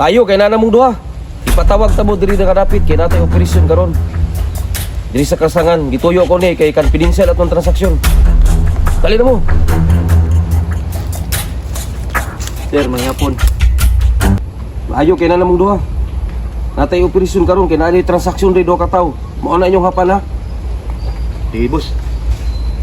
Maayo kay nana mong duha. Ipatawag ta mo diri na kadapit kay natay operasyon karon. Diri sa kasangan, gituyo ko ni kay confidential atong transaksyon. Dali na mo. Sir, mangyapon. Maayo kay nana mong duha. Natay operasyon karon kay naay transaksyon diri duha ka tawo. Mao na inyong hapan ha. Sige, boss.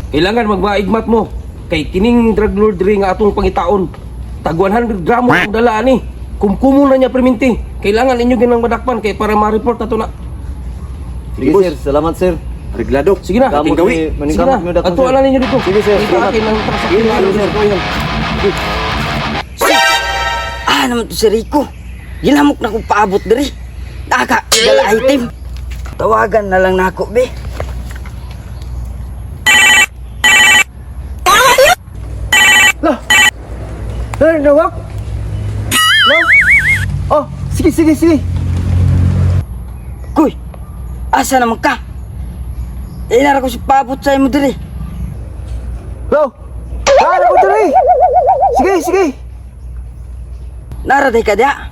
Kailangan magmaigmat mo kay kining drug lord diri nga atong pangitaon. Tag 100 gramo ang dala ani. Kumkumo na niya perminti. Kailangan inyo ginang madakpan kay para ma-report ato na. Sige, sir. Salamat, sir. Reglado. Sige na. Kamot Ating gawi. ni- Sige na. maningkamot mi dakong, Ato sir. ala ninyo dito. Sige, sir. Ito Salamat. akin ang transaksyon Sige, na ano sir. sa yan. Ah, naman to si Rico. Ginamok na kong paabot diri. Naka, dala item. Tawagan na lang nako, be. Lah. Lah, nawak. Lah. Oh, sige, sige, sige. Kuy, asa naman ka? Inara ko si paabot sa imo diri. Lo. Nara ko diri. Sige, sige. Nara day ka diya.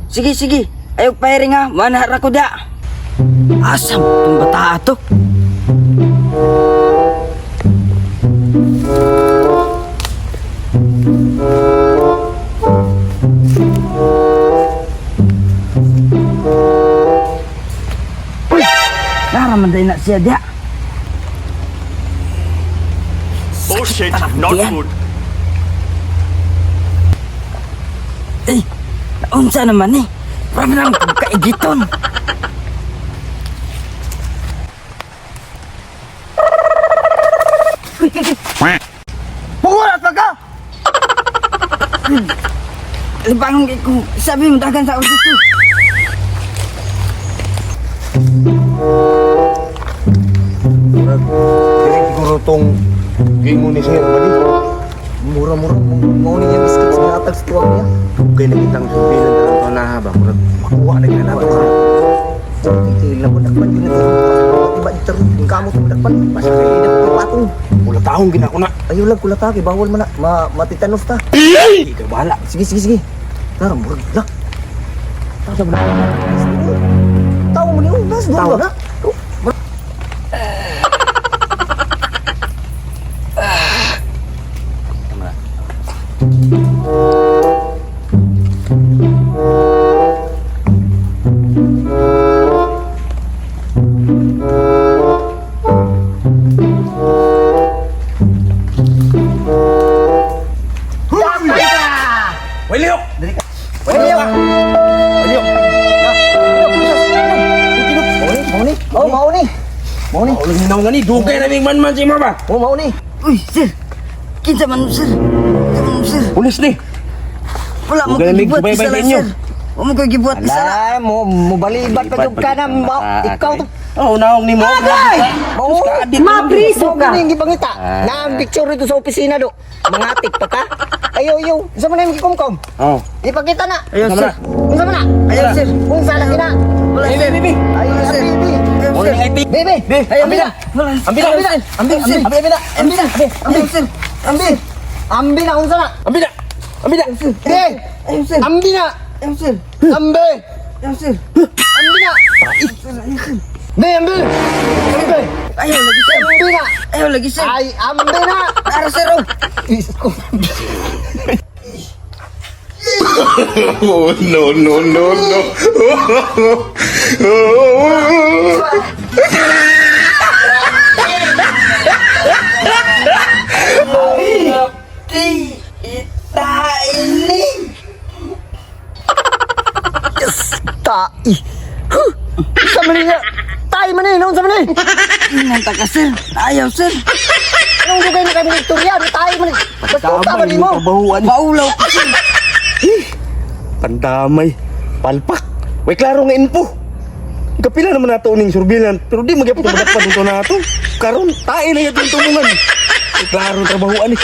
Sige, sige. Ayaw pahiring ha. Manahara ko diya. Asa mo itong bata ato? Uy! Nara man day na siya diya. Bullshit, not Yan. good. Eh, naunsa naman eh. Marami lang kong kaigiton. Pukulat pa ka. Libangon kay kung sabi mo dagan sa ako dito. Murag, dili siguro tong gingon ni sir, bali. Mura-mura mo ni yang skip sa atag sa tuwag niya. Dugay na kitang sulbilan na to na ba, murag makuha na gina nato ka. Titil na mo dakpan din na. Iba dito rin kamot mo dakpan. Basta kay Ay, patong. Mula taong gina ko na. Ayaw lang kulata kay bawal man na. Ma matitanos ta. Di ka bahala. Sige, sige, sige. Tara, murag lah. Tara mo na. Tao mo ni oh, nas Tao na. Way lihok. Wala. Way lihok. Mau ni. Oh, mau ni. Mau ni. Ulo hinaw nga ni dugay na ming manman si mama. Oh, mau ni. Uy, sir. Kinsa man mo, sir? Kinsa man mo, sir? Pulis ni. Wala mo Huwag ko'y na gibuhat may isa subaybay lang, sa inyo. sir. Wala mo ko'y gibuhat isa lang. Ala, mo mo balibat pa jud ka na mo. Ikaw to. Oh, naong ni mo. Mau. Mapriso ka. Mo ni gipangita. Na ang picture dito sa opisina do. Mangatik pa ka. Ayo, ayo. Unsa man imong gikumkom? Oh. Ipakita na. Ayaw, sir. Unsa man na? Ayaw, sir. Unsa lagi na? Wala, Hey, sir. baby. Ay, sir. baby. Ayaw, sir. Baby. Ayaw, Ambi na. sir. Wala, Ambi na. Ambi na. Ambi, ambi, ambi, ambi na. Ambi na. Ambi, Ayaw, sir. ambi. Ambi na unsa na? Ambi na. Ambi na. Sige. Ayaw, sir. Ambi na. Ayaw, sir. Ambi. Ayaw, sir. Ambi na. Be, ambi. Ambi. Ayaw lagi, sir. Ambi na. Ayaw lagi, sir. Ay, ambi na. Ara, sir, oh. Isko. Oh, no, no, no, no. Ti, itaini. Tai. Huh. Sa man niya. Tai man ni, unsa man ni? Inanta ka, sir. Ayaw, sir. Anong dugay na kami Victoria? Tai man ni. Basta man nimo. Trabahuan. Maulaw ka, sir. Pandamay. Palpak. Way klaro nga info. Kapila naman nato ning surbilan, pero di magyapon madakpan to nato. Karon tae na gyud tumungan. Way klaro trabahuan ni.